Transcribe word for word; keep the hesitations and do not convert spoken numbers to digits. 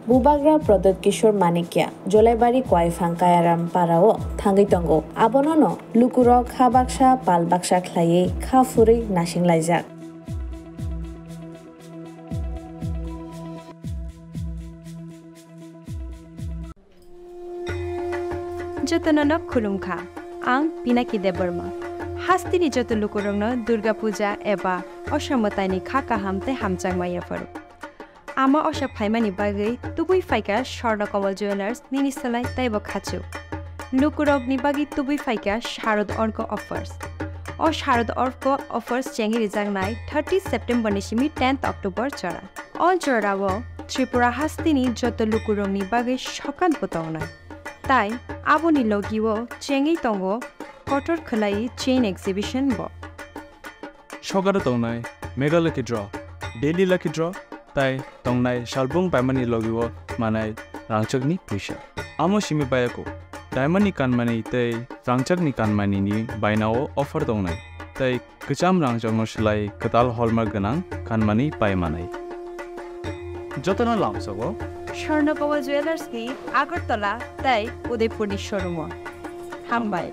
Bubagra Pradyot Kishore Manikya, Jolaibari Koiphang Kayaram Parao thangwi tongo. Abonono lukurok kha baksa pal baksa khlaiwi kha phurwi nasinglaijak. Jotono nok khulumkha. Ang Pinaki Debbarma. Hasteni joto lukurokno Durga Puja eba Osa mwtaini kha kaham tei hamjakma yapharo. Ama Osa phaimani bagwi tubui phaikha Swarna Kamal Jewellers nini slai teibo khachuk. Lukurokni bagwi tubui phaikha Sharad Orko Offers. O Sharad Orko Offers chengwi rijaknai thirty September ni simi tenth October jora. O jorao Tripura hasteni joto lukurokni bagwi sokat bo tongnai. Tai aboni logio chengwi tongo kotor khwlai chain exhibition bo. Sokaro tongnai Mega Lucky Draw, Daily Lucky Draw, tai tongnai salbung paimani logio manai rangchakni puisa. Amo simi bayako, diamond ni kanmani tei rangchakni kanmani ni bainao offer tongnai, tei kwcham rangchakno swlai kwtal hallmark gwnang kanmani pai manai. Jotono lamsogo Swarna Kamal Jewellers ni Agartala tei Udaipur ni showroom o. Hambai.